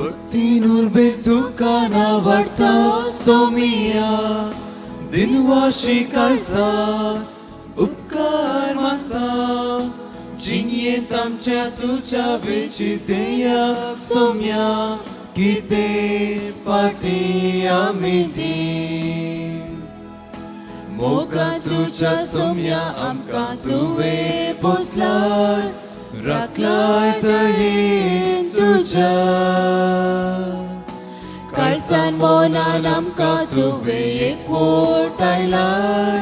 भक्ती नुरबे तुका नावडटा सोमिया दिनवाशी काळजा उपकार मागता जिणेंत आमच्या तुज्या वेची देया सोम्या कितें फाटीं आमी दी मोगान तुज्या सोम्या आमकां तुवें पोसलाय राखलाय दयेन तुज्या काळजान मनान आमकां तुवें एकवटायलाय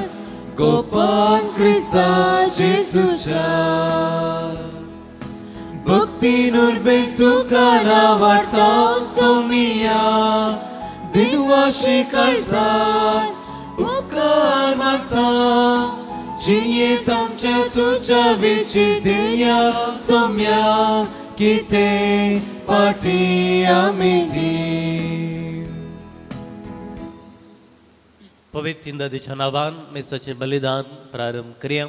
गोपान क्रिस्ता जेसूच्या भक्ती नुरबे तुका नावडटा सोमिया दिनवाशी काळजान उपकार मागता जिणेंत आमच्या तुज्या वेची देया सोम्या कितें फाटीं आमी दी. पवित्र इंदादीच्या नांवान मेसाचें बलिदान प्रारंभ करया.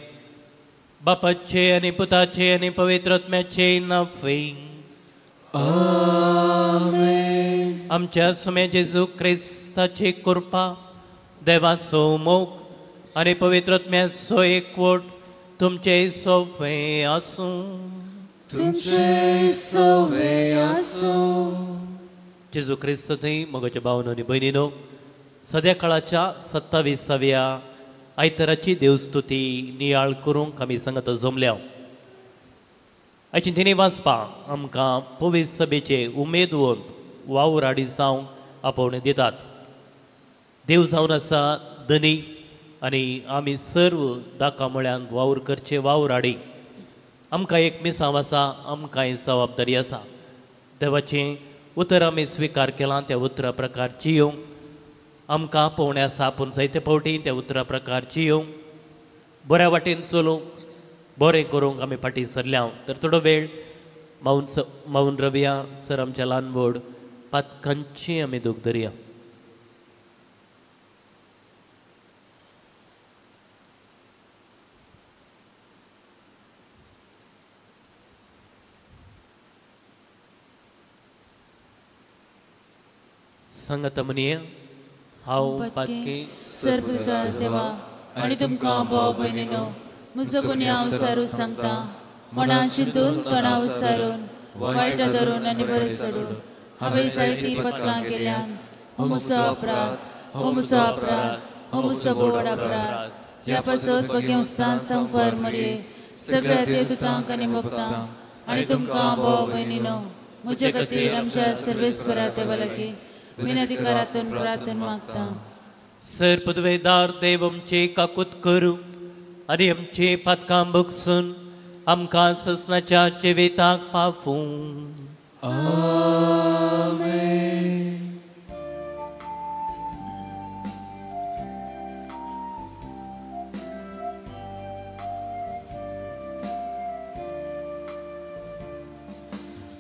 बापाचे आनी पुताचे आनी पवित्र आत्म्याचे नांवे आमेन. आमच्या सुम्या जेजू क्रिस्ताची कृपा, देवाचो मोग आनी पवित्र आत्म्याचो एकवट तुमचे सोवे आसूं. तुमचे सोवे आसूं. जेजू क्रिस्त थंय मोगाच्या भावनो आनी भयणीनो, सद्या काळाच्या 27व्या आयताराची देवस्तुती नियाळ करूंक आमी सांगता जमल्या. आयची तिणी वाचपा आमकां पवित्र सभेचे उमेदवंत वावर आडी जावंक आपोवणें दितात. देव जावन आसा धनी आनी आमी सर्व दाका म्हळ्यान वावर करचे वावर आडी. आमकां एक मिसांव आसा, आमकां एक जबाबदारी आसा. देवाचें उतर आमी स्विकार केलां त्या उतरा प्रकार जियोवंक आमकां आपोवणें आसा. आपूण जायते फावटी त्या उतरा प्रकार जियोवंक, बऱ्या वाटेन चलूंक, बरें करूंक आमी फाटीं सरल्या. तर थोडो वेळ मावन रवया सर आमच्या ल्हान व्हड पातकांची आमी दूख धरया. सांगात म्हणया, हांव पातकी सर्वपिता देवा आनी तुमकां भाव भयणीनो म्हजो गुन्यांव सारू सांगता, मनान चिंतून तोंडा उसारून वायट धरून आनी बरें सोडून हांवें जायतीं पतकां केल्यान. हो म्हजो अपराध, हो म्हजो अपराध, हो म्हजो व्हड अपराध. ह्या पासत बगेंस्तान संपार मरये सगळ्या देवदूतांक आनी भक्तांक आनी तुमकां भाव भयणीनो म्हजे खातीर आमच्या सर्वेस्परा देवा लागीं विनंती करातून प्रार्थना मागता. सर पदवेदार देव आमचे काकूत करूं आनी आमचे पातकां भोगसून आमकां ससनाच्या जिविताक पावूं. आमेन.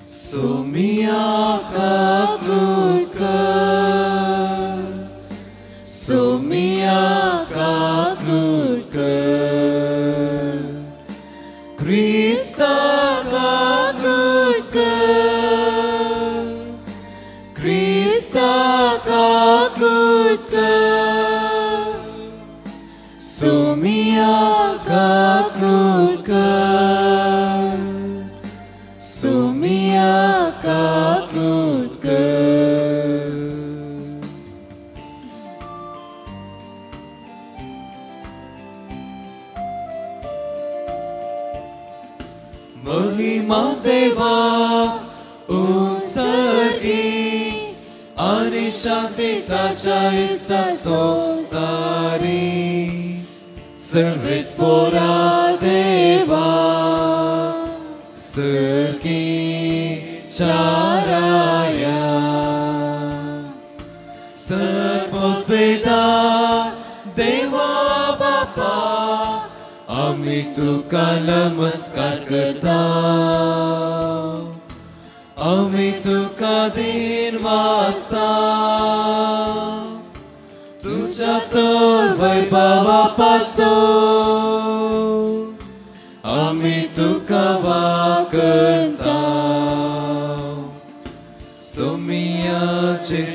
सोमिया काकूत कर, सोमिया काकूत कर, क्रिस्ता काकूत कर, क्रिस्ता काकूत कर, सोमिया काकूत कर, सोमिया काकूत कर. महिमा देवा उंचगी आनी शांती ताच्या इश्टा संवसारी सर्वेस्पोरा देवा सखी चाराया सर्ववेदा देवा बापा आमी तुका नमस्कार करता, आमी तुका दिन वासता तुझ्या तर वैभवा पासून आमी तुका वाकता.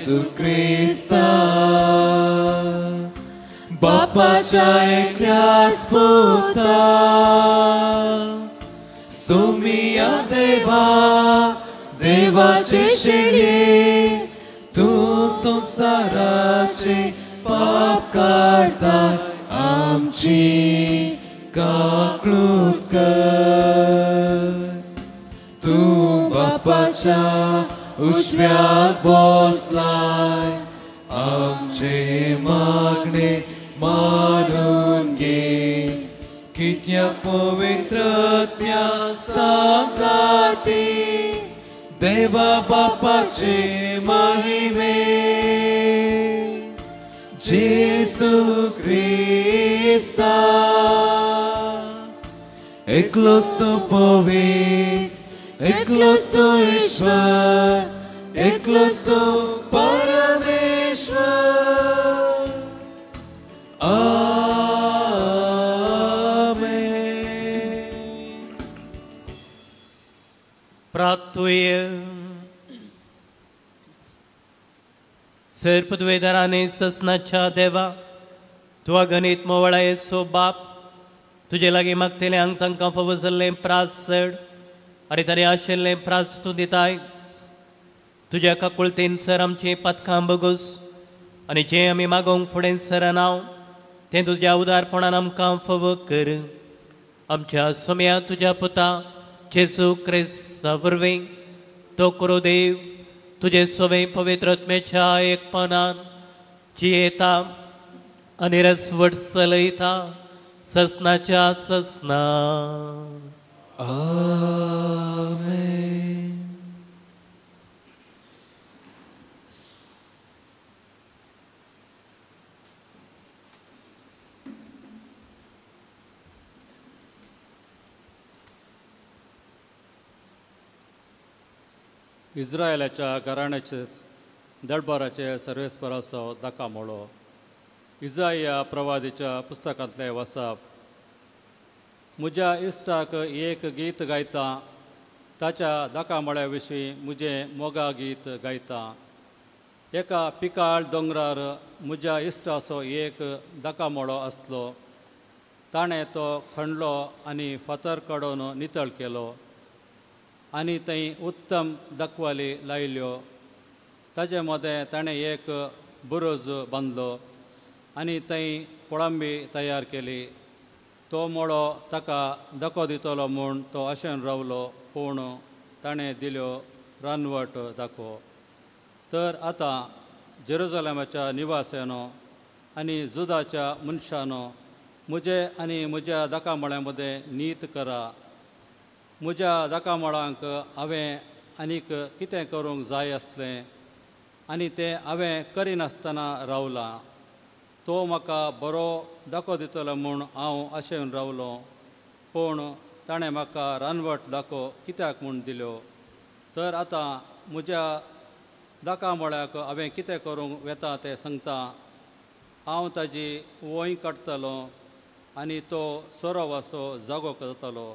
जेजू क्रिस्ता बापाच्या एकल्याच पुता सोमिया देवा देवाचे शेळये तूं संवसाराचे पाप काडटा आमची काकळूत कर. तूं बापाच्या उजव्याक बसलाय आमचे मागणे मानून घे. कित्याक पवित्रत्म्या सांगाती देवा बापाचे महिमे जेजू क्रिस्ता एकलोच पवित्र एकलोच तो ईश्वर एकलोच तो परमेश्वर. आमेन. प्रार्थुय. सर्पद्वेदाराने ससनाच्या देवा तुवा गणित मोवळा येसो बाप तुजे लागीं मागतले हांग तांकां फावो जाल्लें प्रास चड आनी ताणें आशिल्लें प्रास तूं दिताय. तुज्या काकुळतेन सर आमचें पातकां बगोस आनी जें आमी मागोवंक फुडें सरना तें तुज्या उदारपणान आमकां फावो कर. आमच्या सोम्या तुज्या पुता जेजू क्रिस्ता वरवीं तो करो देव तुजे सवे पवित्र आत्म्याच्या एकपणान जियेता आनी रसवट चलयता ससनाच्या ससना. आमेन. इस्रायलाच्या घराण्याचे दळबाराचे सर्वेस्पराचो दाका मोळो. इजाया प्रवादीच्या पुस्तकांतलें वसाप. म्हज्या इश्टाक एक गीत गायता ताच्या दाकामळ्या विशीं म्हजें मोगा गीत गायता. एका पिकाळ दोंगरार म्हज्या इश्टाचो एक दाकामोळो आसलो. ताणें तो खणलो आनी फातर काडून नितळ केलो आनी थंय उत्तम दाखवाली लायल्यो. ताजे मदें ताणें एक बुरुज बांदलो आनी थंय कोळंबी तयार केली. तो मोळो ताका धको दितलो म्हूण तो आशेन रावलो पूण ताणें दिल्यो रानवट दाखो. तर आतां जेरुजलेमाच्या निवास्यानो आनी जुदाच्या मनशानो म्हजे आनी म्हज्या दाकामळ्या मदें नीत करा. म्हज्या दाकामळांक हांवें आनीक कितें करूंक जाय आसलें आनी तें हांवें करिनासतना रावलां. तो म्हाका बरो दाखो दितलो म्हूण हांव आशेवन रावलो पूण ताणें म्हाका रानवट दाखो कित्याक म्हूण दिल्यो. तर आतां म्हज्या दाकामोळ्याक हांवें कितें करूंक वेता तें सांगता. हांव ताजी वंय काडटलो आनी तो सोरोवाचो जागो जातलो.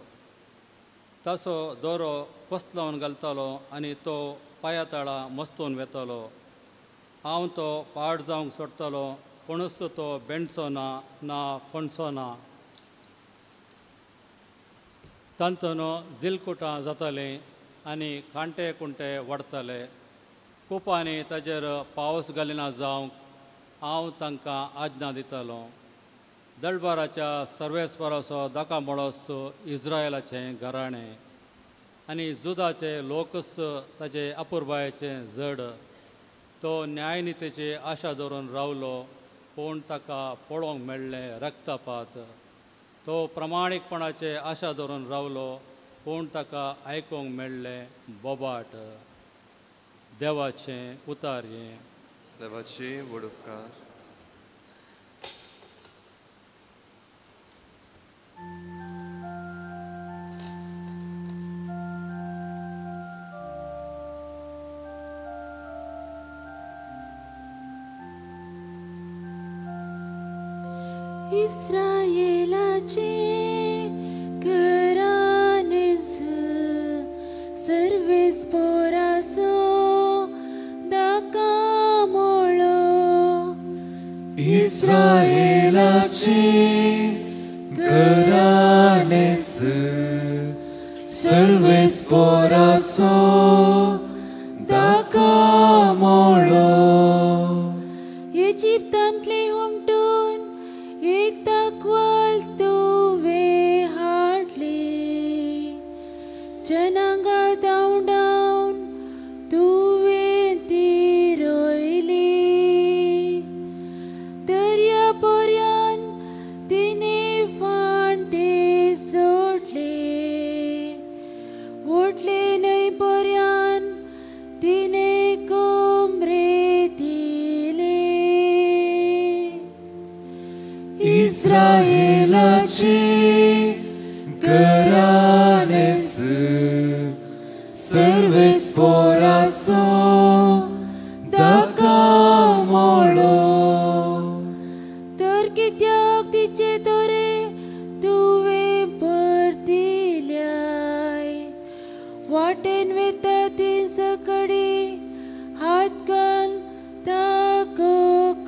ताचो दोरो कोसलावन घालतलो आनी तो पांया तळा मस्तून वेतलो. हांव तो पाड जावंक सोडटलो कोणूच तो बेणचो ना ना कोणचो ना. तांचो न्हू जिलकुटां जातालीं आनी कांटे कुंटे वाडताले. कुपांनी ताजेर पावस घालिना जावंक हांव तांकां आज्ञा दितालो. दळबाराच्या सर्वेस्पराचो दाकामोळोस इस्रायलाचें घराणें आनी जुदाचे लोकच ताजे अपुरबायेचें जड. तो न्यायनितीची आशा धरून रावलो पूण ताका पळोवंक मेळ्ळें रक्तपात. तो प्रमाणीकपणाचे आशा धरून रावलो पूण ताका आयकूंक मेळ्ळें बोबाट. देवाचें उतार हें. देवाची व्हड उपकार. इस्रायलाचे घराणेच सर्वेस्पराचो दाकामोळो. इस्रायेलाची घराणेस सर्वेस पोरासो दाका मोळो. इजिप्तांतले हुमटून एक दाखवाल तुवें हाडली, जनांगा धांवडावन तुवें ती रोयली, दर्या पर्यान तिणें फांटे सोडले, व्हडले न्हंय पर्यान तिणें कोमरे दिले. इस्रायेलाची घराणेस सर्वेस पोरासो दाका मोळो. तर कित्याक तिचे दोरे तुवें परतिल्याय, वाटेन वेता ती सकडी हात घाल ताको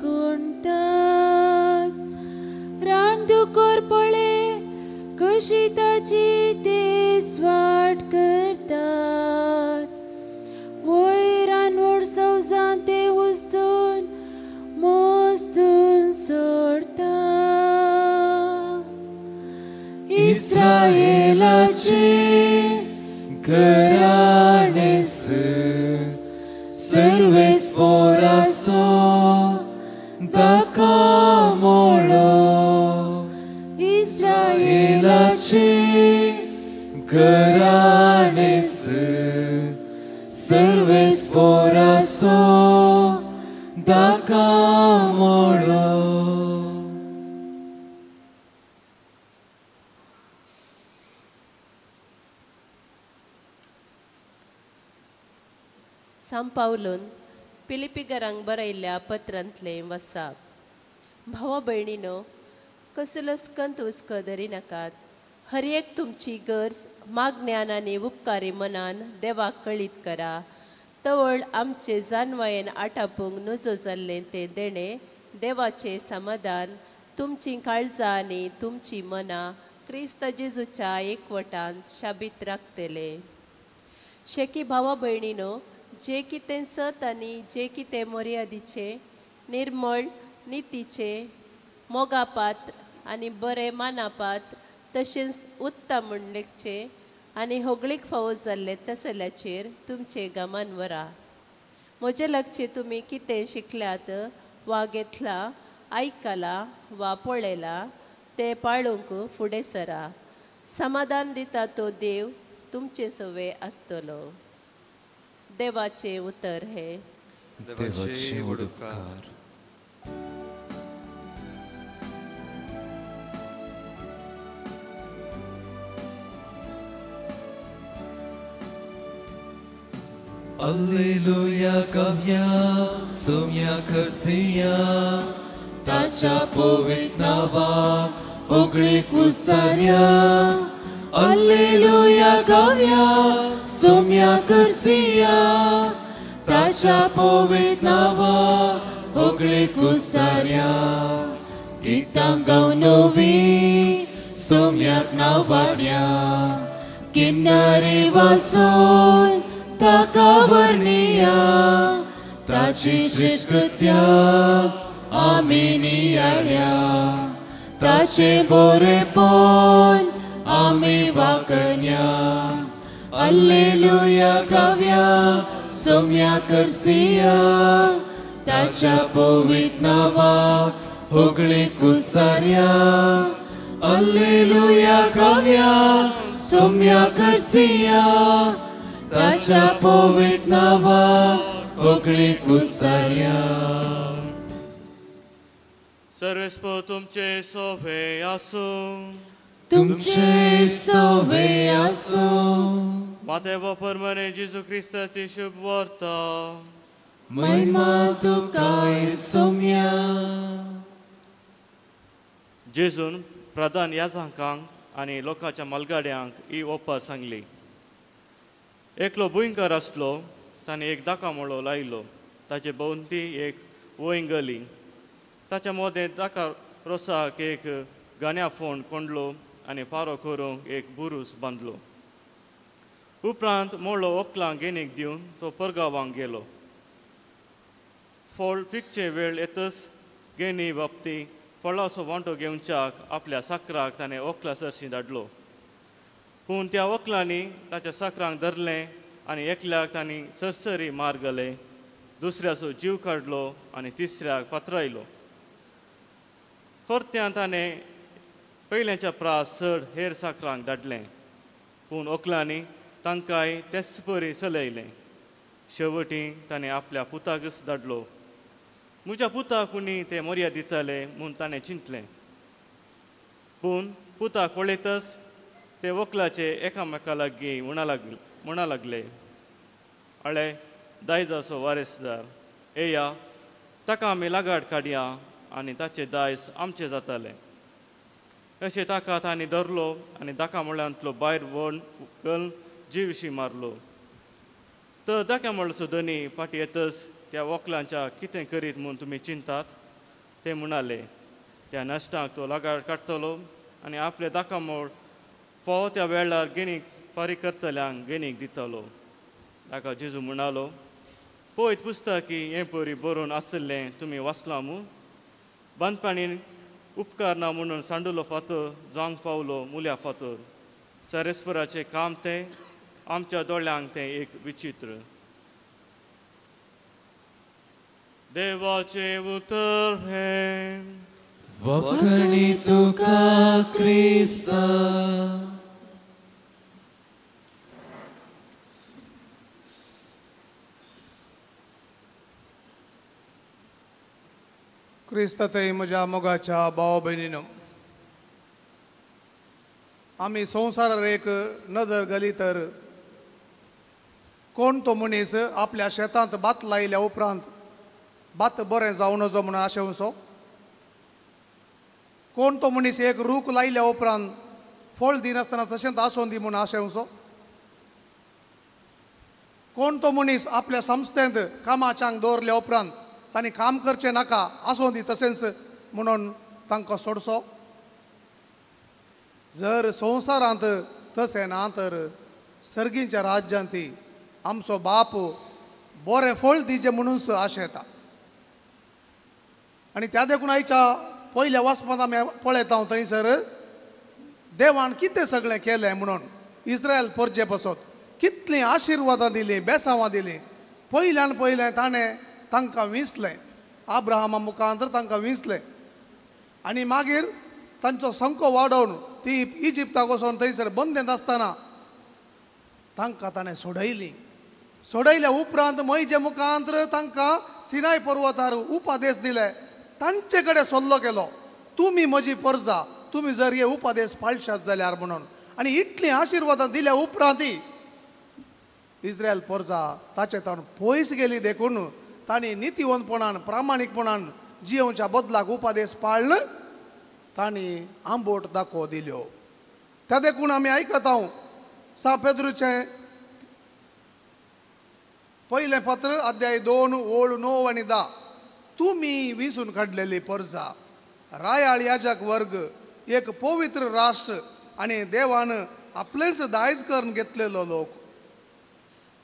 कोणतात, रान दुकोर पळे कशी ताची ते स्वाट करतात, वयर रानवड सवजां ते उस्तून मोस्तून सोडतात. इस्रायेलाची घराणेस सर्वेस पोरासो दाका मोळो. इस्रायेलाची घराणेस सर्वेस पोरासो दाका मोळो. सांव पावलून पिलिपीगरांक बरयल्ल्या पत्रांतलें वसाप. भावा भयणीनो, कसलोच कंत हुस्को धरिनाकात. हर एक तुमची गरज मागण्यान आनी उपकारी मनान देवाक कळीत करा. तवळ आमचे जानवायेन आटापूंक नजो जाल्लें तें देणें देवाचें समाधान तुमचीं काळजां आनी तुमचीं मनां क्रिस्त जेजूच्या एकवटान शाबीत राखतले. शेकी भावा भयणीनो, जे कितें सत आनी जे कितें मर्यादीचें, निर्मळ, नितीचें, मोगापात्र आनी बरें मानापात्र तशेंच उत्तम म्हूण लेखचें आनी होगळीक फावो जाल्लें तसल्याचेर तुमचें गमन वरा. म्हजे लागचें तुमी कितें शिकल्यात वा घेतलां, आयकलां वा पळयलां तें पाळूंक फुडें सरा. समाधान दिता तो देव तुमचे सवे आसतलो. देवाचें उतर हें. देवाचे उपकार. Alleluia gavya Soumya करसिया, ताच्या पवित्र नावाक होगळी कुसार्या. Alleluia gavya Soumya करसिया, ताच्या पवित्र नावाक होगळी कुसार्या. गितां गावन नवी सोम्याक नांवाड्या, किनारे वासून ताका वर्णिया, ताची श्रेष्ठकृत्या आमी नियाळ्या, ताचें बोरेपण आमी वाकन्या. Alleluia गावया सोम्या करसिया, ताच्या पवित्र नावाक होगळी कुसार्या. Alleluia गावया सोम्या करसिया, ताच्या पवित्र नावाक होगळी कुसार्या. सर्वेस्पर तुमचे सोवे आसूं. तुमचे सोवे आसूं. मातेव परमने जेजू क्रिस्ताची शुभ वार्ता. महिमा तुका सोम्या. जेजून प्रधान याजकांक आनी लोकांच्या मालगाड्यांक ही ओपार सांगली. एकलो भुंयकार आसलो, ताणें एक दाका मोळो लायलो. ताचे भोंवती एक वंय गली. ताच्या मोदें दाका रोसाक एक गाण्या फोंड कोंडलो आनी पारो करूंक एक बुरूस बांदलो. उपरांत मोडलो वकलांक गेणीक दिवन तो परगांवांक गेलो. फळ पिकचे वेळ येतच गेणी बाबती फळाचो वांटो घेवच्याक आपल्या साकराक ताणें वकला सरशी धाडलो. पूण त्या वकलांनी ताच्या साकरांक धरलें आनी एकल्याक तांणी सरसरी मार घाले, दुसऱ्याचो जीव काडलो आनी तिसऱ्याक फातरायलो. परत्यान ताणें पयल्याच्या प्रास चड हेर साकरांक धाडलें, पूण वकलांनी तांकांय तेच परी चलयलें. शेवटी ताणें आपल्या पुताकच धाडलो. म्हज्या पुताक कोणी ते मोर्या दितले म्हूण ताणें चिंतलें. पूण पुताक पळयतच ते वकलाचे एकामेका लागीं म्हणा लागले, अळे दायजाचो वारेसदार येया, ताका आमी लागाड काडया आनी ताचें दायज आमचें जातालें. अशें ताका तांणी धरलो आनी दाका मुळांतलो भायर व्हड घालून जिविशी मारलो. तर दाक्या मळाचो धनी फाटीं येतच त्या वकलांच्या कितें करीत म्हूण तुमी चिंतात? ते म्हणाले, त्या नश्टांक तो लागाड काडटलो आनी आपले दाकामोळ फावो त्या वेळार गेणीक फारीक करतल्यांक गेणीक दितलो. ताका जेजू म्हणालो, पळयत पुस्तकी हें परी बरोवन आशिल्लें तुमी वाचलां मू? बांदपाणीन उपकारना म्हणून सांडुलो फातर जावंक पावलो मुल्या फातर. सरेस्वराचें काम तें, आमच्या दोळ्यांक तें एक विचित्र. देवाचें उतर हें. वखणी तुका क्रिस्ता. क्रिस्तातय म्हज्या मोगाच्या भाव भयणीनो, आमी संवसारार एक नजर घाली तर कोण तो मनीस आपल्या शेतांत भात लायल्या उपरांत भात बरें जावं नजो म्हणून आशेवचो? कोण तो मनीस एक रूख लायल्या उपरांत फळ दिनासतना तशेंच आसून दी म्हणून आशेवचो? कोण तो मनीस आपल्या संस्थेंत कामाच्यांक दवरल्या उपरांत तांणी काम करचें नाका आसूं दी तशेंच म्हणून तांकां सोडचो? जर संवसारांत तशें ना तर सर्गींच्या राज्यांत आमचो बाप बरें फळ दिचें म्हणूनच आशेता. आनी त्या देखून आयच्या पयल्या वाचपांत आमी पळयता थंयसर देवान कितें सगळें केलें म्हणून इस्रायल परजे पासत कितलीं आशिर्वादां दिलीं, बेसांवां दिलीं. पयल्यान पयलें ताणें तांकां विंचलें, आब्राहामा मुखांतर तांकां विंचलें आनी मागीर तांचो संको वाडोवन ती इजिप्ताक वचोन थंयसर बंदेंत आसतना तांकां ताणें सोडयलीं. सोडयल्या उपरांत मैजे मुखांतर तांकां सिनाय पर्वतार उपादेश दिले, तांचे कडेन सल्लो केलो, तुमी म्हजी परजा, तुमी जर हे उपादेश पाळशात जाल्यार म्हणून. आनी इतलीं आशिर्वादां दिल्या उपरांतय इस्रायल परजा ताचे तावन पयस गेली. देखून तांणी नितीवंतपणान प्रामाणीकपणान जियोवच्या बदलाक उपादेश पाळ्ळ तांणी आंबोट दाखो दिल्यो. त्या देखून आमी आयकता हांव सां पेद्रूचें पयलें पत्र अध्याय 2 ओळ 9 आनी 10, तुमी विसून काडलेली परजा, रायाळ याजक वर्ग, एक पवित्र राष्ट्र आनी देवान आपलेंच दायज करून घेतलेलो लोक,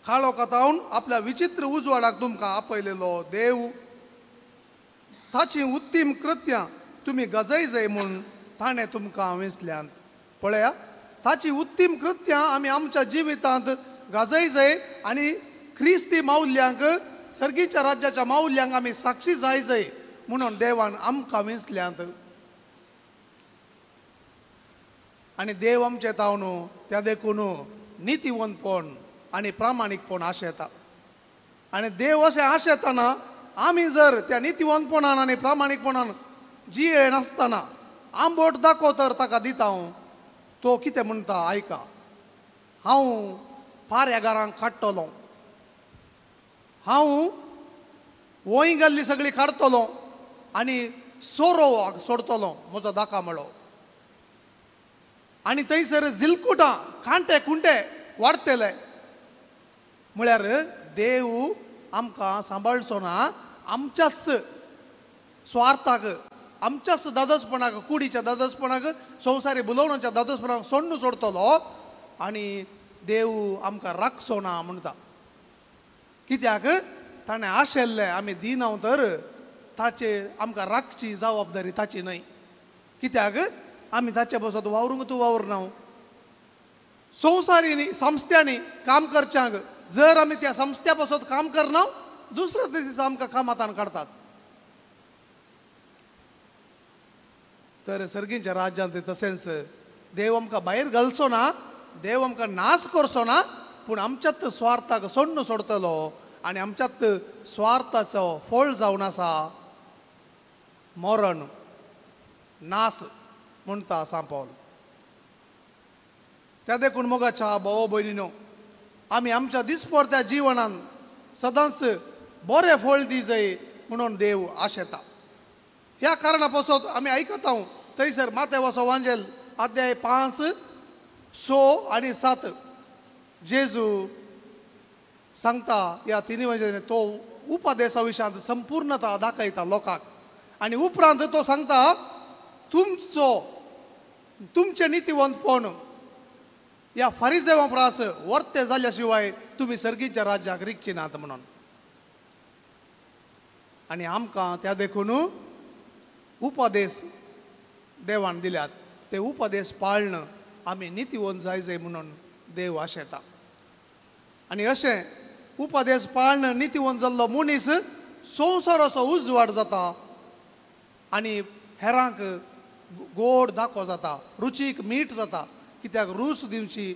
काळो कथावन आपल्या विचित्र उजवाडाक तुमकां आपयलेलो देव, ताची उत्तीम कृत्यां तुमी गजय जाय म्हूण ताणें तुमकां विंचल्यान. पळया, ताची उत्तीम कृत्यां आमी आमच्या जिवितांत गाजय जाय आनी क्रिस्ती माउल्यांक, सर्गीच्या राज्याच्या माउल्यांक आमी साक्षी जाय जाय म्हणून देवान आमकां विंचल्यांत. आनी देव आमचें तावन त्या देखून नितीवंतपण आनी प्रामाणीकपण आशेता. आनी देव अशें आशेतना आमी जर त्या नितीवंतपणान आनी प्रामाणीकपणान जिये नासतना आंबोट दाखो तर ताका दिता हांव, तो कितें म्हणटा आयका, हांव पाऱ्यागारांक काडटलो, हांव वंय घाल्ली सगळी काडटलो आनी सोरो सोडटलो म्हजो दाका म्हळो. आनी थंयसर झिलकुटां कांटे खुंटे वाडटले. म्हळ्यार देव आमकां सांबाळचो ना, आमच्याच स्वार्थाक आमच्याच दादोसपणाक, कुडीच्या दादोसपणाक, संवसारी बुलोवण्याच्या दादोसपणाक सोडून सोडतलो आनी देव आमकां राखचो ना म्हणटा. कित्याक ताणें आशिल्लें आमी दिनाव तर ताचे आमकां राखची जबाबदारी ताची न्हय. कित्याक आमी ताचे बसत वावरूंक तूं वावरना. संवसारी संस्थ्यांनी काम करच्यांक जर आमी त्या संस्थ्या पासत काम करना दुसऱ्या दिसा आमकां कामातान काडटात. तर सर्गींच्या राज्यांत तशेंच देव आमकां भायर घालचो ना, देव आमकां नाश करचो ना, पूण आमच्यात स्वार्थाक सोडून सोडतलो आनी आमच्यात स्वार्थाचो फळ जावन आसा मरण, नाश म्हणटा सांत पावल. त्या देखून मोगाच्या भाव भयणीनो, आमी आमच्या दिसपडत्या जिवनान सदांच बरें फळ दी जाय म्हणून देव आशेता. ह्या कारणा पासत आमी आयकता थंयसर मातेवाचो वांजेल अध्याय 5, 6 आनी 7 जेजू सांगता ह्या तिनी म्हणजे तो उपदेसा विशयांत संपूर्णता दाखयता लोकांक. आनी उपरांत तो सांगता तुमचो तुमचें नितीवंतपण ह्या फारिजेवा प्रास वर्ते जाल्या शिवाय तुमी सर्गीच्या राज्याक रिगची नात म्हणून. आनी आमकां त्या देखून उपदेश देवान दिल्यात, ते उपदेश पाळण आमी नितीवंत जाय जाय म्हणून देव आशेता. आनी अशें उपदेश पाळण नितीवंत जाल्लो मनीस संवसाराचो उजवाड जाता आनी हेरांक गोड दाखो जाता, रुचीक मीठ जाता. कित्याक रूच दिवची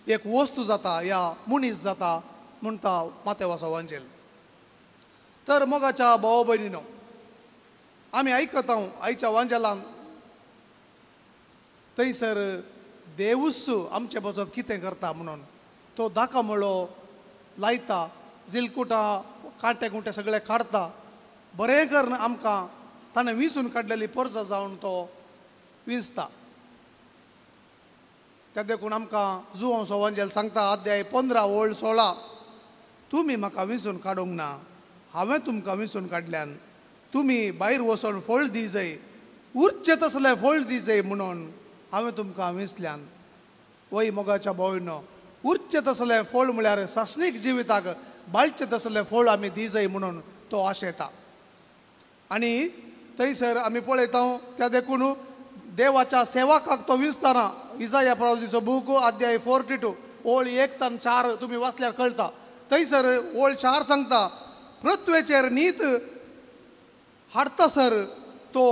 एक वस्तू जाता या मनीस जाता म्हणटा मातेवाचो वांजेल. तर मोगाच्या भाव भयणीनो, आमी आयकता आयच्या वांजेलान थंयसर देवूच आमचे बसप कितें करता म्हणून तो दाका म्हळो लायता, जिलकुटां कांटे कुंटे सगळे काडटा, बरें करून आमकां ताणें विंचून काडलेली परजा जावन तो विंचता. त्या देखून आमकां जुवांव वांजेल सांगता अध्याय 15 ओळ 16, तुमी म्हाका विंचून काडूंक ना, हांवें तुमकां विंचून काडल्यान, तुमी भायर वचून फळ दी जाय, उरचें तसलें फळ दी जाय म्हणून हांवें तुमकां विंचल्यान. वय मोगाच्या भोवनो, उरचें तसलें फळ म्हळ्यार सासणीक जिविताक बाळचें तसलें फळ आमी दी जाय म्हणून तो आशेता. आनी थंयसर आमी पळयता त्या देखून देवाच्या सेवकाक तो विंचतना इजाया प्रवादीचो बूक अध्याय 42 ओळ 1 तान 4 तुमी वाचल्यार कळटा. थंयसर ओळ 4 सांगता पृथ्वेचेर नीत हाडटासर तो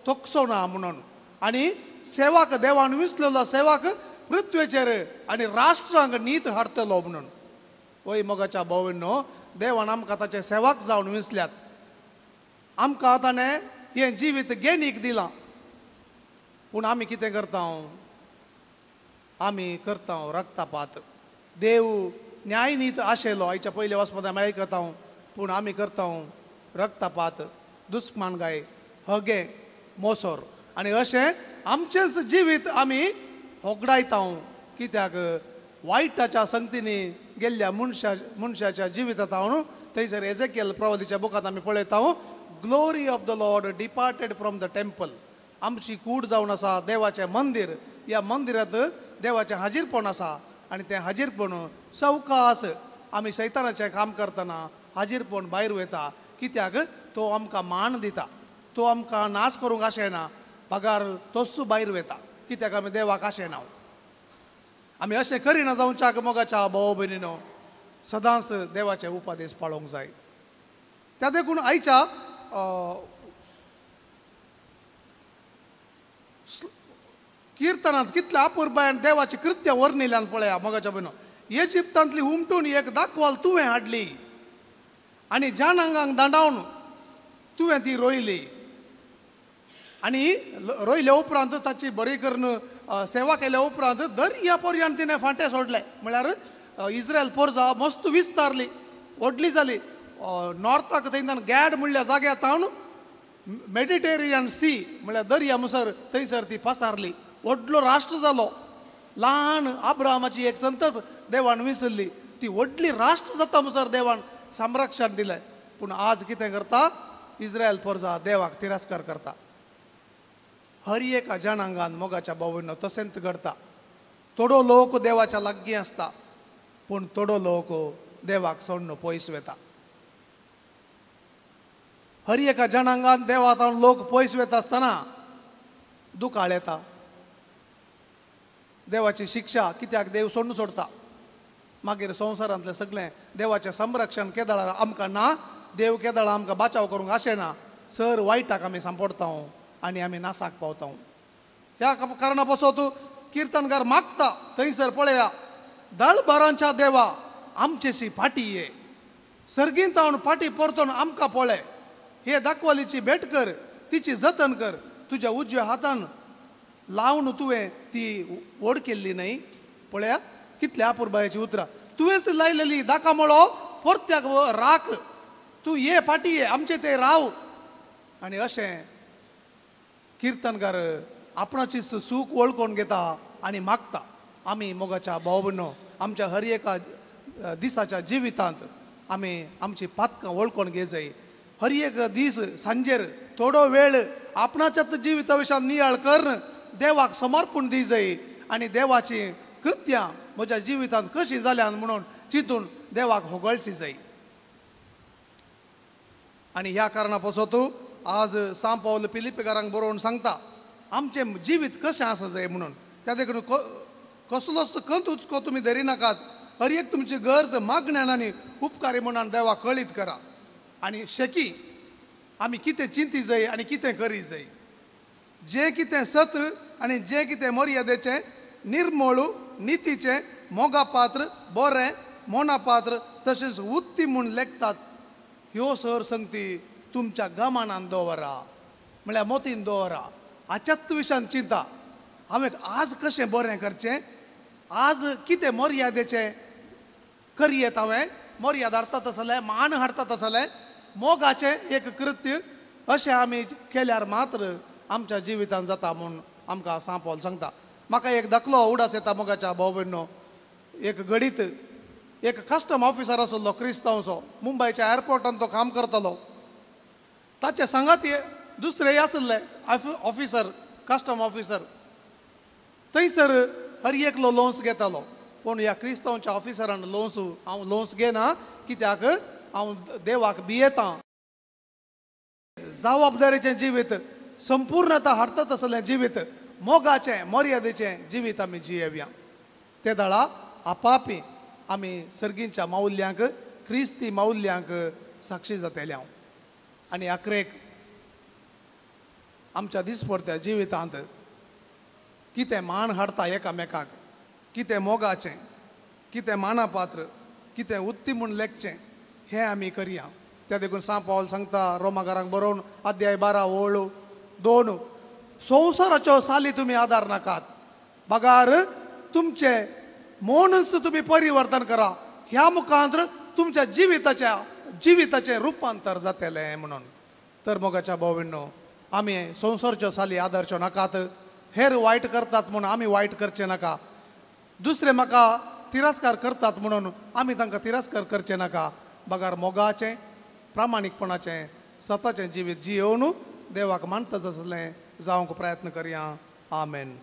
थोकसो ना म्हणून. आनी सेवाक देवान विंचलेलो सेवाक पृथ्वेचेर आनी राष्ट्रांक नीत हाडटलो म्हणून. वय मोगाच्या भावांनो, देवान आमकां ताचे सेवाक जावन विंचल्यात, आमकां ताणें हें जिवीत गेनीक दिलां. पूण आमी कितें करता? आमी करता रक्तपात. देव न्यायनीत आशिल्लो आयच्या पयल्या वाचपांत आमी आयकता, पूण आमी करता रक्तपात, दुस्मानगाय, हगे, मोसोर. आनी अशें आमचेंच जिवीत आमी होगडायता. कित्याक वायटाच्या संगतींनी गेल्ल्या मनशाच्या जिवितांत हांव थंयसर एजेकियल प्रवादीच्या बुकांत आमी पळयता, glory of the Lord departed from the temple. आमची कूड जावन आसा देवाचें मंदीर, ह्या मंदिरांत देवाचें हाजीरपण आसा आनी तें हाजीरपण सवकास आमी सैतानाचें काम करतना हाजीरपण भायर वयता. कित्याक तो आमकां मान दिता, तो आमकां नाश करूंक आशेना, बगार तोच भायर वयता. कित्याक आमी देवाक आशेना. आमी अशें करिना जावच्याक मोगाच्या भाव भयणीनो, सदांच देवाचे उपदेश पाळोवंक जाय. त्या देखून आयच्या किर्तनांत कितल्या अपुरबायेन देवाची कृत्य वर्णिल्यान पळया मोगाच्या भयणो. इजिप्तांतली हुमटून एक दाखवाल तुवें हाडली आनी जाणांगांक दांडावन तुवें ती रोयली. आनी रोयल्या उपरांत ताची बरी करून सेवा केल्या उपरांत दर्या पर्यंत तिणें फांटे सोडले. म्हळ्यार इस्रायल पोरजा मस्त विस्तारली, व्हडली जाली. नॉर्थाक थंयच्यान गॅड म्हणल्या जाग्यार तावन मेडिटेरियन सी म्हळ्यार दर्या मुसर थंयसर ती पसारली. व्हडलो राष्ट्र जालो. ल्हान अब्राहमाची एक संतत देवान विसरली, ती व्हडली राष्ट्र जाता मुसर देवान संरक्षण दिलें. पूण आज कितें करता? इस्रायल पोरजा देवाक तिरस्कार करता. हर एका जनांगान मोगाच्या भावनो तशेंच घडता. थोडो लोक देवाच्या लागीं आसता पूण थोडो लोक देवाक सोडून पयस वता. हर एका जनांगान देवाक लोक पयस वता आसतना दुकाळ येता. देवाची शिक्षा कित्याक देव सोडून सोडता. मागीर संवसारांतलें सगळें देवाचें संरक्षण केदळार आमकां ना, देव केदळार आमकां बाचाव करूंक आशेना, सर वायटाक आमी सांपडटा आनी आमी नासाक पावता. ह्या कारणा पासत किर्तनकार मागता थंयसर पळया, दळभरांच्या देवा आमचेशी फाटी ये, सर्गींत हांव फाटी परतून आमकां पळय, हे दाखवालीची भेट कर, तिची जतन कर, तुज्या उजव्या हातान लावन तुवें ती ओड केल्ली न्हय. पळया कितल्या अपुरबायेची उतरां, तुवेंच लायलेली दाकामळो परत्याक राख, तूं ये फाटी ये आमचे ते राव. आनी अशें किर्तनकार आपणाची सूख वळखून घेता आनी मागता. आमी मोगाच्या भाव भयणो आमच्या हर एका दिसाच्या जिवितांत आमी आमची पातकां वळखून घे जाय. हर एक दीस सांजेर थोडो वेळ आपणाच्याच जिविता विशयान नियाळ कर देवाक समर्पण दी जाय आनी देवाची कृत्यां म्हज्या जिवितांत कशी जाल्यान म्हणून चिंतून देवाक होगळशी जाय. आनी ह्या कारणा पासत आज सांव पावल पिलिपेकारांक बरोवन सांगता आमचें जिवीत कशें आसा जाय म्हणून. त्या देखून कसलोच कंत उचको तुमी धरी नाकात, हर एक तुमची गरज मागण्यान आनी उपकारी म्हणून देवाक कळीत करा. आनी शेकी आमी कितें चिंती जाय आनी कितें करी जाय, जें कितें सत आनी जें कितें मर्यादेचें, निर्मळ, नितीचें, मोगापात्र, बरें, मोनापात्र तशेंच उत्ती म्हूण लेखतात ह्यो सर संगती तुमच्या गमानान दवरा, म्हळ्यार मोतीन दवरा. हाच्याच विशयान चिंता हांवें आज कशें बरें करचें, आज कितें मर्यादेचें करयेत, हांवें मर्याद हाडटा तसलें, मान हाडटा तसलें, मोगाचें एक कृत्य अशें आमी केल्यार मात्र आमच्या जिवितांत जाता म्हूण आमकां सांव पावल सांगता. म्हाका एक दाखलो उडास येता मोगाच्या भाव भयणो. एक घडीत एक कस्टम ऑफिसर आसलो क्रिस्तांवचो, मुंबयच्या एअरपोर्टान तो काम करतालो. ताचे सांगाती दुसरे आसले ऑफिसर, कस्टम ऑफिसर. थंयसर हर एकलो लोन्स घेतालो पूण ह्या क्रिस्तांवच्या ऑफिसरान लोन्स, हांव लोन्स घेना कित्याक हांव देवाक भियेतां. जबाबदारीचें जिवीत, संपूर्णता हाडटा तसलें जिवीत, मोगाचें मर्यादेचें जिवीत आमी जियेवया. ते दळा आपापी आमी सर्गींच्या माउल्यांक, क्रिस्ती माउल्यांक साक्षी जातले हांव. आनी अकरेक आमच्या दिसपडत्या जिवितांत कितें मान हाडटा एकामेकाक, कितें मोगाचें, कितें मानापात्र, कितें उत्ती म्हूण लेखचें हें आमी करया. त्या देखून सांव पावल सांगता रोमाकारांक बरोवन अध्याय 12 ओळ 2, संवसाराच्यो साली तुमी आदार नाकात, बगार तुमचें मनच तुमी परिवर्तन करा, ह्या मुखांत तुमच्या जिविताचें रुपांतर जातलें म्हणून. तर मोगाच्या भाव भयणो आमी संवसारच्यो साली आदारच्यो नाकात, हेर वायट करतात म्हणून आमी वायट करचें नाका, दुसरे म्हाका तिरस्कार करतात म्हणून आमी तांकां तिरस्कार करचें नाका, बगार मोगाचें, प्रामाणीकपणाचें, सताचें जिवीत जियोवन देवाक मानता तसलें जावंक प्रयत्न करया. आमेन.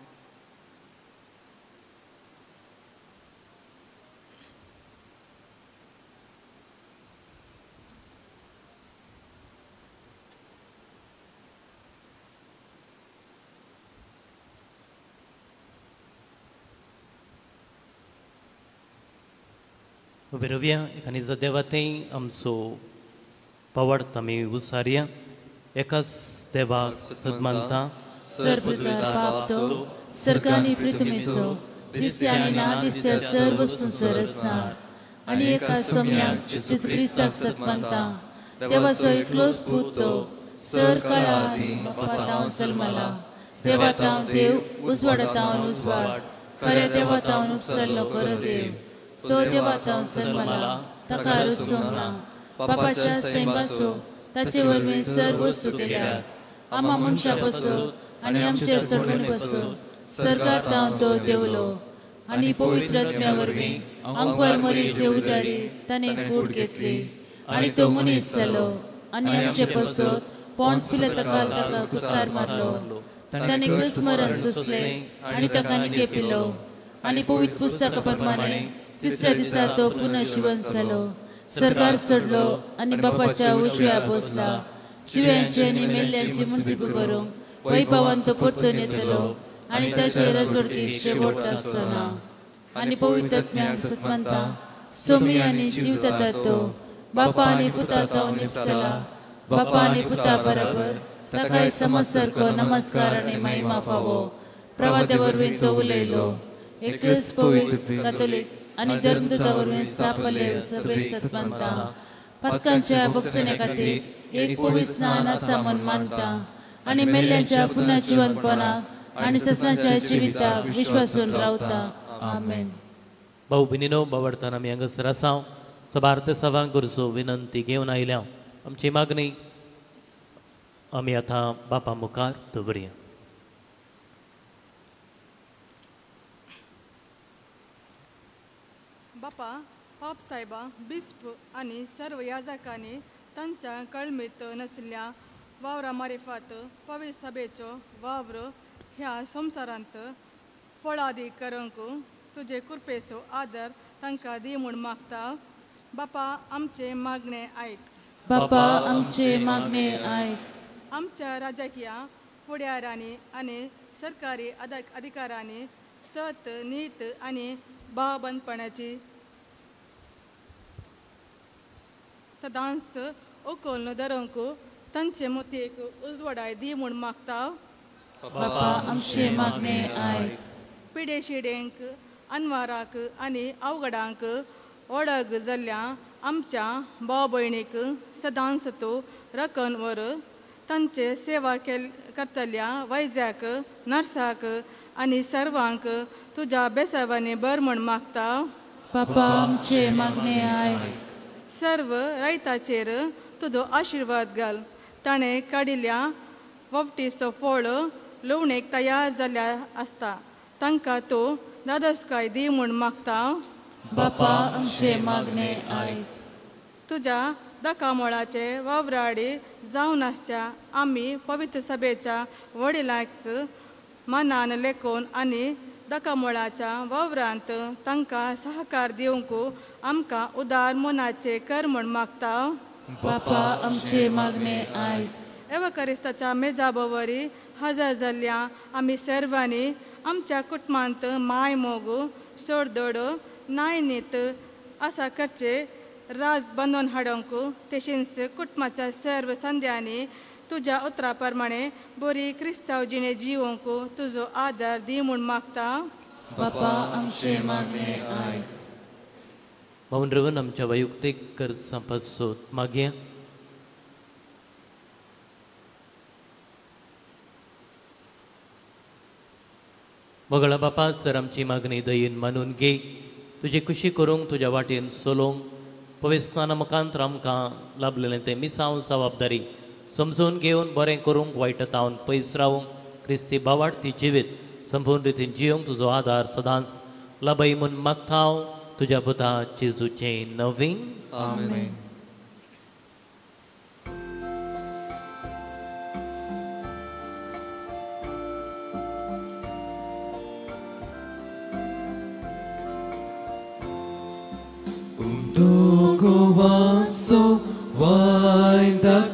उबे रावया एका देवा थंय आमचो पवाडत आमी उसारया. एकाच देवाक सदमानता, सर्वपिता सर्गानी पृथ्वीचो दिसत्या आनी ना दिसत्या सर्व वस्तूंचो रचणार आनी एका सम्याक जेजू क्रिस्ताक सतमानता, देवाचो एकलोच पूत तो सर काळा आदीं बापा जल्मला, देवा तावन देव, उजवाडा तावन उजवाड, खऱ्या देवा तावन उपसल्लो खरो देव, तो देवा तावन जल्मला, ताका रचूंक ना, बापाच्या सैमाचो ताचे वरवीं सर्व वस्तू केल्या, आमा मनशां पासून आनी आमचे सोडवणे पासून सर्गार तावन तो देवलो आनी पवित्र आत्म्या वरवीं अंकवार मरीचे उदारी ताणें कूड घेतली आनी तो मनीस जालो आनी आमचे पासून पोंस पिलाताकाल ताका कुसार मारलो, ताणें क्रूस मरण सोंसलें आनी ताका निकेपिलो आनी पवित्र पुस्तका प्रमाणे तिसऱ्या दिसा तो पुनर्जीवन जालो, सरकार सोडलो आनी बापाच्या उजव्या बसला. जिव्यांचे आनी मेल्ल्यांची मुनसिप करूंक वैभवान तो परतून येतलो आनी ताचे रजवडकीक शेवट आसचो ना. आनी पवित्र आत्म्याक सतमंता सोमी आनी जीव दिता तो बापा आनी पुता तो निपसला. बापा आनी पुता बरोबर ताकाय समज सारको नमस्कार आनी महिमा फावो. प्रवाद्या वरवीं तो उलयलो. एकच पवित्र कातोलीक आनी धर्मदूता वरवीं स्थापले सभेक सतमंता पातकांच्या बक्षणे खातीर एक पवित्र स्नान आसा म्हूण मानता आनी मेल्ल्यांच्या पुनर्जिवंतपणाक आनी ससांच्या जिविताक विश्वासून रावता. आमेन. भाऊ भयणीनो, बावडताना आमी हांगासर आसा सभार सभां गरजो विनंती घेवन आयल्या. आमची मागणी आमी आतां बापा मुखार दवरया. बापा, पाप साहेबा, बिस्प आनी सर्व याजकांनी तांच्या कळमीत नसल्या वावरा मारिफात पवित्र सभेचो वावर ह्या संवसारांत फळादी करूंक तुजे कृपेचो आदर तांकां दी म्हूण मागता. बापा आमचे मागणे आयक. बापा आमचे मागणे आयक. आमच्या राजकीय फुडाऱ्यांनी आनी सरकारी अधिकाऱ्यांनी सत, नीत आनी भावबंदपणाची सदांच उखलून धरूंक तांचे मोतयेक उजवाडाय दी म्हूण मागता. बापा आमचे मागणे आयक. पिडेशिडेंक, अनवाराक आनी अवघडांक ओडग जाल्ल्या आमच्या भाव भयणीक सदांच तूं राखण वर. तांचे सेवा करतल्या वैजाक, नर्साक आनी सर्वांक तुज्या बेसावांनी बर म्हूण मागता. बापा आमचे मागणे आयक. सर्व रयताचेर तुजो आशिर्वाद घाल. ताणें काडिल्ल्या ववटीचो फळ लुवणेक तयार जाल्ल्या आसता. तांकां तूं दादोसकाय दी म्हूण मागता. बापा आमचे मागणे आयक. तुज्या दकामोळाचे वावराडी जावन आसच्या आमी पवित्र सभेच्या वडिलांक मनान लेखून आनी दकामोळाच्या वावरांत तांकां सहकार दिवंक आमकां उदार मनाचे कर म्हूण मागता. बापा आमचे मागणे आयक. एवकरिस्ताच्या मेजाबोवरी हजर जाल्ल्या आमी सर्वांनी आमच्या कुटुंबांत माय मोग, सोडदोड, नायनीत आसा करचे राज बांदून हाडूंक तशेंच कुटुंबाच्या सर्व संद्यांनी तुज्या उतरा प्रमाणे बरी क्रिस्तांव जिणे जिवंक तुजो आदार दी म्हूण मागता. बापा आमचे मागणे आयक. भावन रवन आमच्या वैयक्तीक गरजां पासत मागया. मोगळा बापा, सर आमची मागणी दयेन मानून घे. तुजी खुशी करूंक, तुज्या वाटेन चलोवंक पवित्र मुखांत आमकां लाभलेलें तें मिसांव जबाबदारी समजून घेवन बरें करूंक, वायट तावन पयस रावूंक, क्रिस्ती भावार्थी जिवीत संपूर्ण रितीन जिवंक तुजो आदार सदांच लाभय म्हूण मागता हांव तुज्या पुता जेजूचें नवीन. आमेन. गोवाचो वायदाकाचो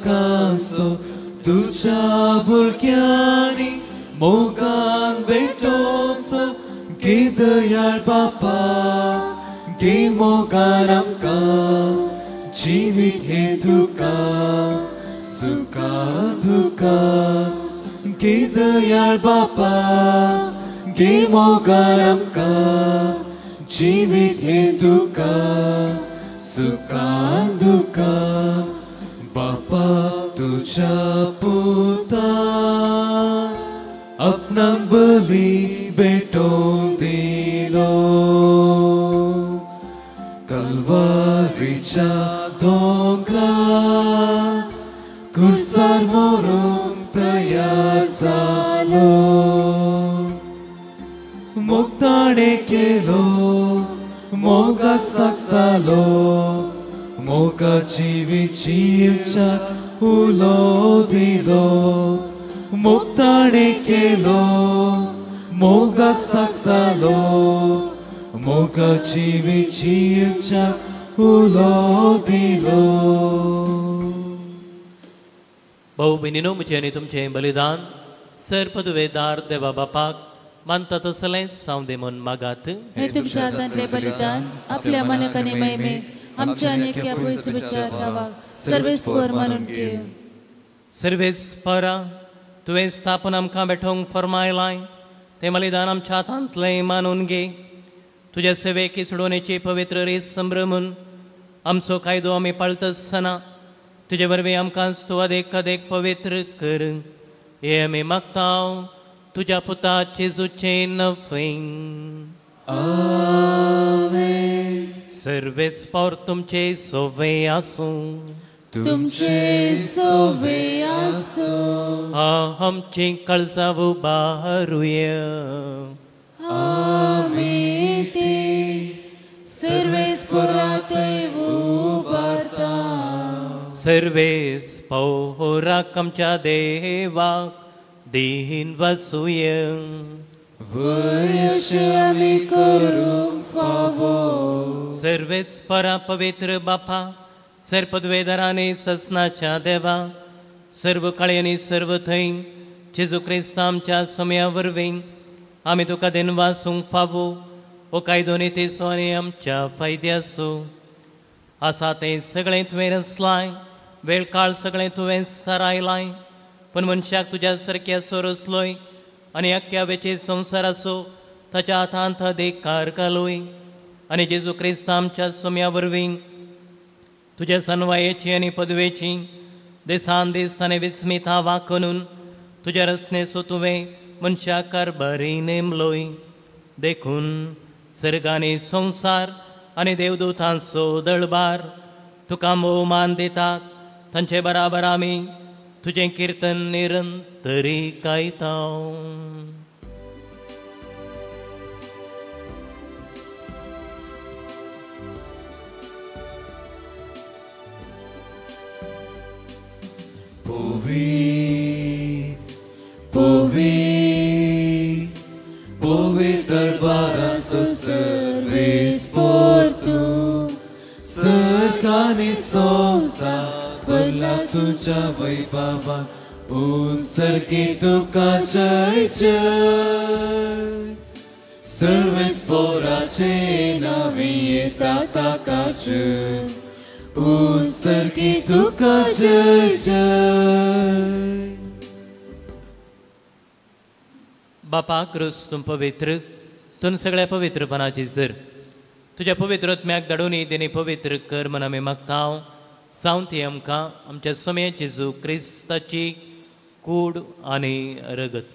तुज्या भुरग्यांनी मोगान भेटोसो गे दयाळ बापा, गे मोगान आमकां जिवीत हें तुका सुखा दुखा. गे दयाळ बापा, गे मोगान आमकां जिवीत हें तुका सुखा दुखा. बापा तुज्या पुतान आपणाक बली भेटोवन दिलो. कलवारीच्या दोंगरार कुर्सार मरूंक तयार जालो. मोग ताणें केलो, मोगाक साक्षालो, मोगा जिवीत जिवच्याक उलो दिलो. मोग ताणें केलो मोगाक साक्षालो मोगाची विजयाक उलो दिलो. भाऊ भयणीनो, म्हजें आनी तुमचें बलिदान सर पदवेदार देवा बापाक मानता तसलेंच जावं दे म्हूण मागात. हे तुमच्या हातांतलें बलिदान आपल्या मानक आनी महिमेक आमच्या आनी ह्या पयसुच्या नांवाक सर्वेस्पर मानून घेवं. सर्वेस्परा, तुवें स्थापन आमकां भेटोवंक फर्मायलाय तें बलिदान आमच्या हातांतलें मानून घे. तुज्या सेवेक सोडोवणेची पवित्र रीत संभ्रमून आमचो कायदो आमी पाळतासतना तुजे वरवीं आमकां तूं अदेक अदेक पवित्र कर. हे आमी मागता तुज्या पुता जेजूचें नफें. आमेन. सर्वेस्पर तुमचे सोवे आसूं. तुमचे सोवे आसूं. आमचीं काळजां उबारुया. आमी ती सर्वेस्परांतय उबारता. सर्वेस्पराक आमच्या देवाक दीन वसुया. वयशे आमी करूंक फावो. सर्वेस्परा पवित्र बापा, सर्पद्वेदराने ससनाच्या देवा, सर्व काळी आनी सर्व थंय जेजू क्रिस्त आमच्या समया वरवीं आमी तुका देनवासूंक फावो हो कायदो नितीचो आनी आमच्या फायद्याचो आसा. तें सगळें तुवें रचलाय, वेळ काळ सगळें तुवें सरायलाय, पूण मनशाक तुज्या सारक्याचो रचलोय आनी अख्ख्या वेचे संवसाराचो ताच्या हातांत अधिकार घालोय. आनी जेजू क्रिस्त आमच्या सोम्या वरवीं तुज्या सनवायेची आनी पदवेची दिसान दीस ताणें विस्मिता वाकनून तुज्या रचनेचो तुवें मनशाक कारभारी नेमलोय. देखून सर्गांनी संवसार आनी देवदूतांचो दळबार तुका भोवमान दितात. तांचे बराबर आमी तुजें किर्तन निरंतरी गायता. पवित्र पवित्र पवित्र दरबाराचो सर्वेस्पर तूं, सर्गांनी संवसार भरला तुज्या वैभवान, उंचरकी तुका जय जय. सर्वेस्पराचे नांवी येता ताका जय, उंचरकी तुका जय जय. बापा क्रूस तूं पवित्र, तूं सगळ्या पवित्रपणाची जर तुज्या पवित्र आत्म्याक धाडून तेणी पवित्र कर म्हण आमी मागता. जावं ती आमकां आमच्या सोम्या जेजू क्रिस्ताची कूड आनी रगत.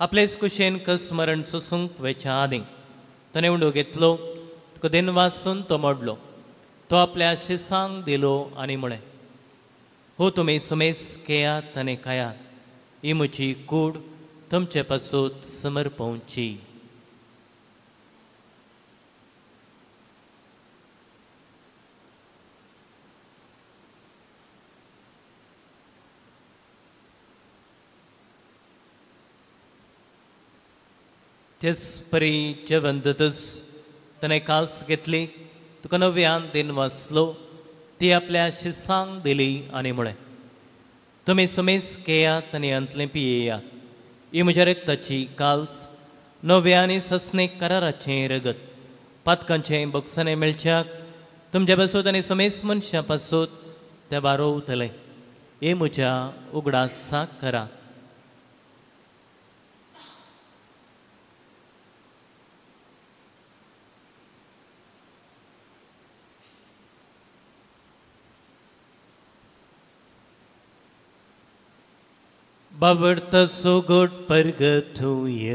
आपलेच कुशेन कसमरण सोसूंक वेच्या आदीं ताणें उंडो घेतलो, तुका देन वाचून तो मोडलो, तो आपल्या शिसांक दिलो आनी म्हळें, हो तुमी सुमेस घेयात आनी खायात, ही म्हजी कूड तुमचे पासून समर्पवची. तेच परी जेवण दितच ताणें काल्स घेतली, तुका नव्यान दिन वाचलो, ती आपल्या शिसांक दिली आनी म्हळें, तुमी सुमेस घेयात आनी अंतलें पियेयात, ही म्हज्या रक्ताची काल्स, नव्या आनी ससनेक कराराचें रगत, पातकांचें बोगसणें मेळच्याक तुमच्या पासून आनी सुमेस मनशां पासून तें बारोवतलें. हे म्हज्या उगडासाक करा. बावडता सोगोट परगतूय.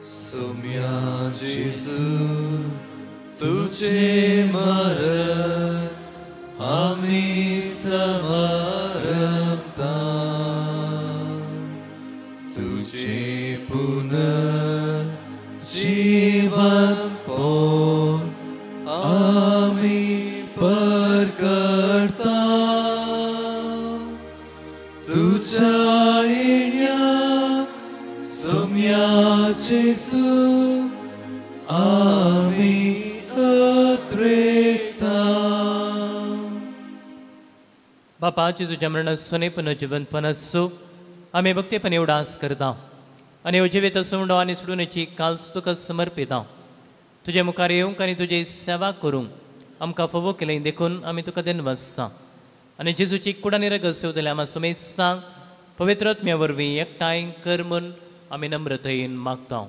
सोम्या जेजू तुझे मरण आमी समरपता, तुझे पुनर्जीवन तुझ्या येण्याक सोम्या जेजू आमी अत्रेकता. बापा जेजूच्या मरणासून पुनर्जिवंतपण आसूं आमी भक्तीपण उडास करता आनी जिवीत सोंडो आनी सोडूनची काल तुका समर्पिता. तुजे मुखार येवंक आनी तुजी सेवा करूंक आमकां फावो केलें देखून आमी तुका धन्यवाद. आनी जेजूची कुडानी रगत सेवतले आमा सुमेस्तांक पवित्र आत्म्या वरवीं एकठांय कर म्हूण आमी नम्रतायेन मागता.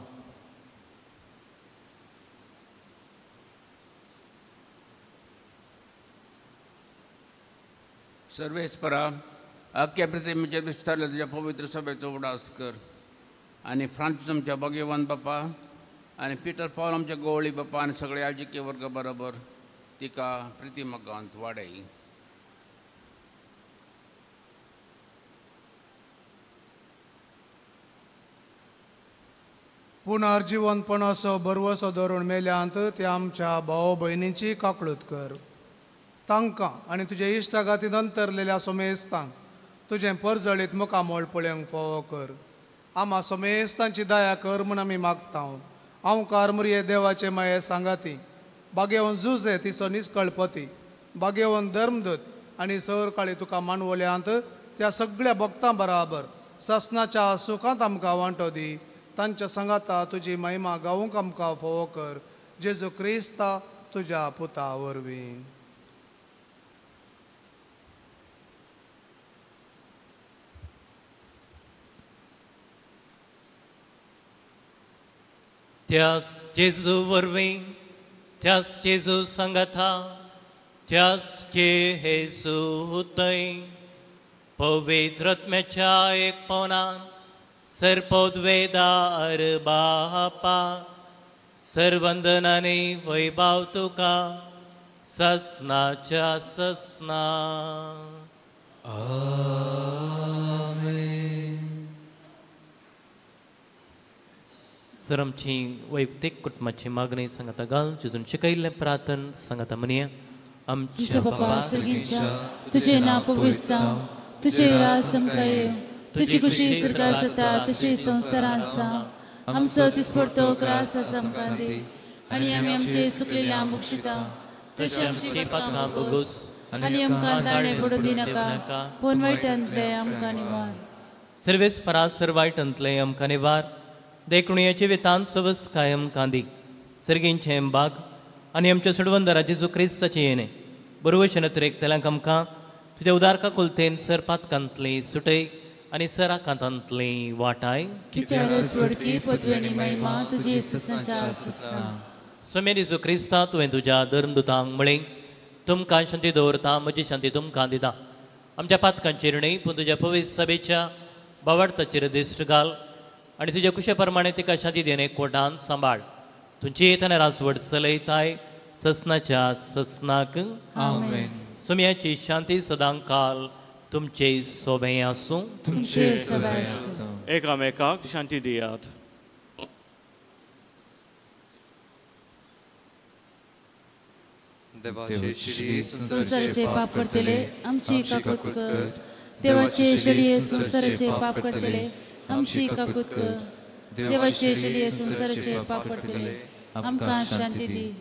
सर्वेस्परा आख्या पृथ्वीचेर विस्तारल्या तुज्या पवित्र सभेचो उडास कर आनी फ्रांसीस आमच्या भाग्यवान बापा आनी पिटर पावल आमच्या गोवळी बापा आनी सगळे याजकी वर्ग बरोबर तिका प्रिती मगांत वाडय. पुनर्जिवनपणाचो भरवसो धरून मेल्यांत ते आमच्या भाव भयणींची काकळूत कर. तांकां आनी तुजे इश्टागाती नंतरलेल्या सोमेस्तांक तुजें परजळीत मुखामळ पळोवंक फावो कर. आमा सोमेस्तांची दया कर म्हूण आमी मागता. हांव मुरये देवाचे माये सांगाती बागेवन जुजे तिचो निस्कळपती बागेवन धर्मदूत आनी सर काळी तुका मानवल्यांत त्या सगळ्या भक्तां बराबर ससनाच्या सुखांत आमकां वांटो दी. तांच्या सांगाता तुजी महिमा गावूंक आमकां फावो कर. जेजू क्रिस्ता तुज्या पुता वरवीं. त्याच जेजू वरवीं, त्याच जेजू सांगाता, त्याच जेजू थंय पवित्र आत्म्याच्या एक पवनान सर्पोद्वेदार बापा सर्वंदनाने वैभाव तुका ससनाच्या ससना. आमेन. सर आमची वैयक्तीक कुटुंबाची मागणी सांगता घाल जितून शिकयल्लें प्रार्थन सांगता म्हणया. आमच्या बापा सर्गीच्या तुझे नांव पवित्र जावं, तुझे राज आमकां येवं, तुजी खुशी स्वर्गार जाता तशी संवसारांत जावं. आमचो दिसपडतो ग्रास आज आमकां दी आनी आमी आमचे सुकलेल्या मुक्षिता तशी आमची पातकां भोगोस आनी आमकां ताणे पडूं दिनाका पूण वायटांतलें आमकां निवार. सर्वेस परास सर वायटांतलें आमकां निवार देखून ह्या जिवितांत सवस कायम कांदी सर्गींचें बाग आनी आमच्या सोडवंदरा जेजू क्रिस्ताचें येणें बरोवशें नतरेक आमकां तुज्या उदार काकुलतेन सर पातकांतली सुटय आनी सर आकांतांतली वाटाय. स्वामी जेजू क्रिस्ता तुवें तुज्या धर्मदुतांक म्हळें तुमकां शांती दवरता म्हजी शांती तुमकां दिता. आमच्या पातकांचेर न्हय पूण तुज्या पवित्र सभेच्या बावडताचेर दिश्ट घाल आनी तुज्या कुशे प्रमाणे तिका शांती देणे कोटान सांबाळ. तुमची येतना रासवड चलयताय ससनाच्या ससनाक. आमेन. सोम्याची शांती सदांकाल तुमचे सोबें आसूं. तुमचे सोबें आसूं. एकामेकाक शांती दियात. संवसाराचे पाप करतले आमची काकूत कर. देवाचे शेळये संवसाराचे पाप करतले आमची काकूत कर. देवाचे शेळये संवसाराचे पाप करतले आमकां शांती दी.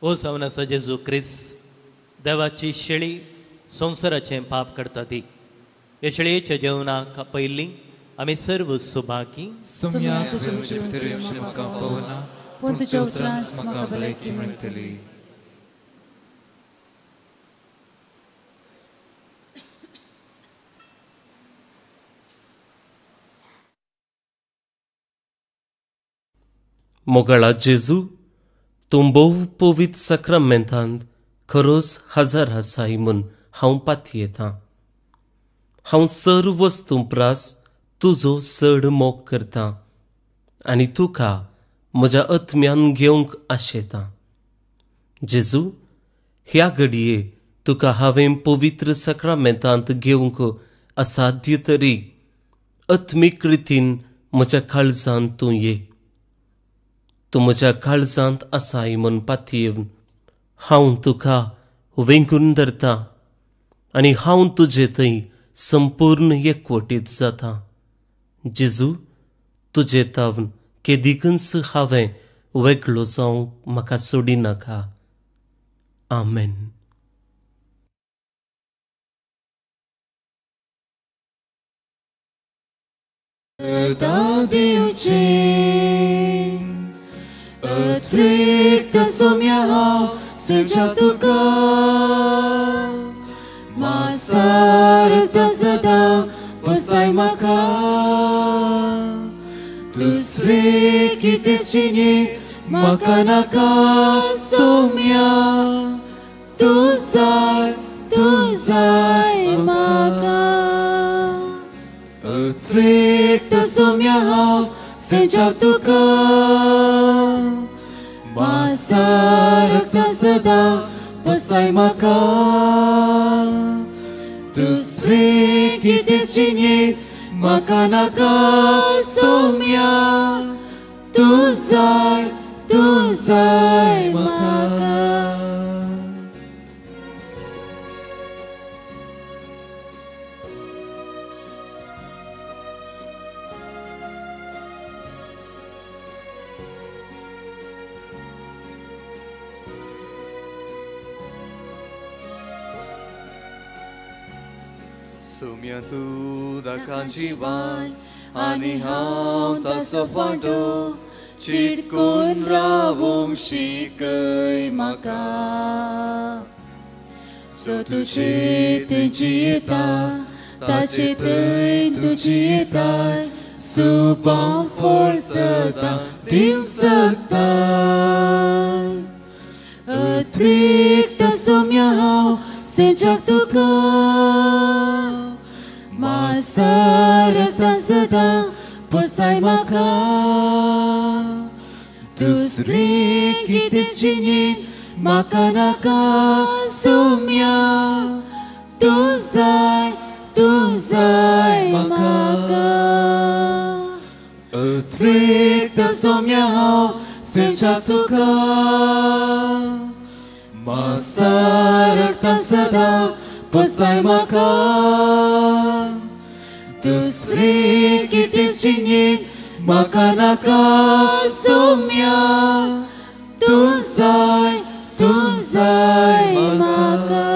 ओ जावन आसा जेजू क्रिस्त देवाची शेळी संवसाराचें पाप करता ती ह्या शेळयेच्या जेवणाक पयलीं आमी सर्व सुभागी. पूण तुज्या उतरान म्हाका भलायकी मेळटली. मोगाळा जेजू तूं भोव पवित्र साक्रामेंतांत खरोच हजार आसाय म्हूण हांव पातयेतां. हांव सर्व वस्तूं प्रास तुजो चड मोग करतां आनी तुका म्हज्या आत्म्यान घेवंक आशेतां. जेजू ह्या घडये तुका हांवें पवित्र साक्रामेंतांत घेवंक असाध्य तरी आत्मीक रितीन म्हज्या काळजांत तूं ये. तूं म्हज्या काळजांत आसाय म्हूण पातयेवन हांव तुका वेंगून धरता आनी हांव तुजे थंय संपूर्ण एकवटीत जाता. जेजू, तुजे तावन केदिकूच हांवें वेगळो जावंक म्हाका सोडिनाका. आमेन. दिवचे अत्रिक्त सोम्या हांव सजा तुका मासारता सदां पोसाय म्हाका दुसरे कितें जिणेंत म्हाका नाका सोम्या तूं जाय तूं जाय म्हाका अत्रिक्त सोम्या हांव सजा तुका मासारता सदां पोसाय म्हाका दुसरे कितें जिणेंत म्हाका नाका सोम्या तूं जाय म्हाका. सोम्या तूं दाकां जिवान आनी हांव ताचो फांटो चिटकून रावूंक शिकय म्हाका जो तुजे थंय जियेता ताचे थंय तूं जियेताय सुबां फळ सदां दिवंक शकता. अत्रिक्त सोम्या हांव सेजाक तुका मासारता सदां पोसाय म्हाका दुसरे कितें जिणेंत म्हाका नाका सोम्या तूं जाय म्हाका. अत्रिक्त सोम्या हांव सेजाक तुका मासारता सदां पोसाय म्हाका दुसरे कितें जिणेंत म्हाका नाका सोम्या तूं जाय म्हाका.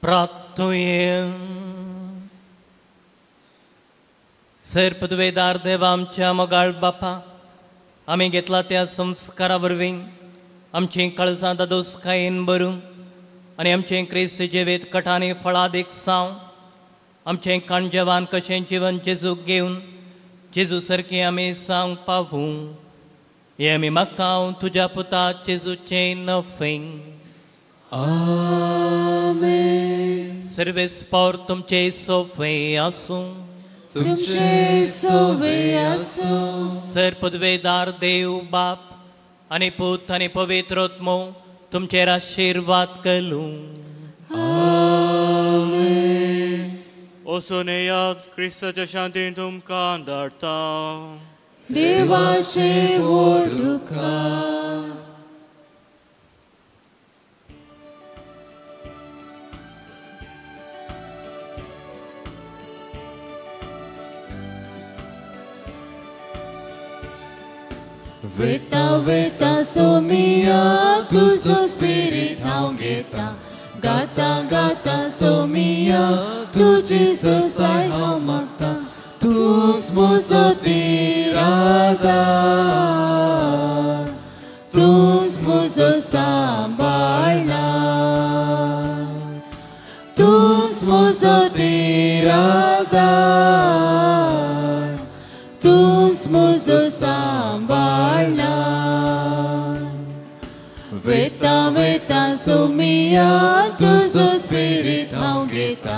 प्राप्तुये सर पदवेदार देवा आमच्या मोगाळ बापा, आमी घेतला त्या संस्कारा वरवीं आमचीं कळसां दादोसकायेन भरूं आनी आमचें क्रिस्त जिवीत कठानी फळादीक साव. आमचें काणजेवान कशें जिवन जेजूक घेवन जेजू सारकें आमी सांग पावूं हें आमी मागता तुज्या पुता जेजूचें नफें. आमेन. सर्वेस पावर तुमचे सोफे आसूं तुमचे सोवे आसूं. सर पदवेदार देव बाप आनी पूत आनी पवित्र आत्मो तुमचेर आशिर्वाद करूं. आमेन. वचून येयात, क्रिस्ताच्या शांतीन तुमकां धाडटा. देवाचे व्हड उपकार. वेता वेता सोमिया तुजो स्पिरीत हांव घेता गाता गाता सोमिया तुजी ससाय हांव मागता तूंच म्हजो तिरादार तूंच म्हजो सांबाळणार तूंच म्हजो तिरादार सोमिया तुजो स्पिरीत हांव घेता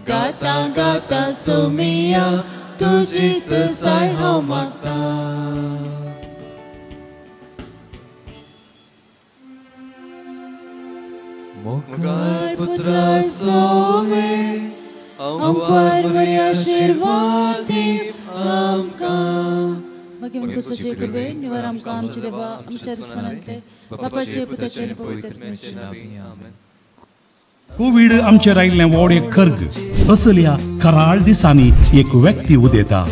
गाता गाता सोमिया तुजी ससाय हांव मागता. मोगाळ पुत्रा सोमे अंवार बरी आशिर्वाद दी आमकां. मागीर कसोचे कृपे निवार आमकां आमचे देवा आमच्या दुस्मानांतले बापाचे पुताचे आनी पवित्र आत्म्याचे आमेन. कोवीड आमचेर आयिल्लें व्हड एक खर्ग. असल्या कराळ दिसांनी एक व्यक्ती उदेता,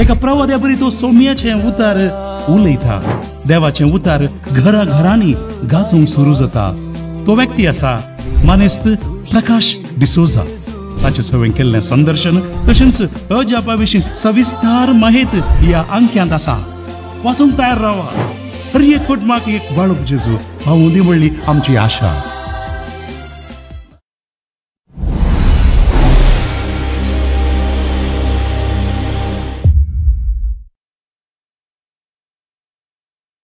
एका प्रवाद्या बरी तो सोम्याचें उतार उलयता. देवाचें उतार घरा घरांनी गाजूंक सुरू जाता. तो व्यक्ती आसा मानेस्त प्रकाश डिसोजा. ताचे सवें केल्लें संदर्शन तशेंच अजापा विशीं सविस्तार माहित ह्या अंक्यांत आसा. वाचूंक तयार रावा. हर एक कुटुंबाक एक बाळूक जेजू भावूं दी म्हणली आमची आशा.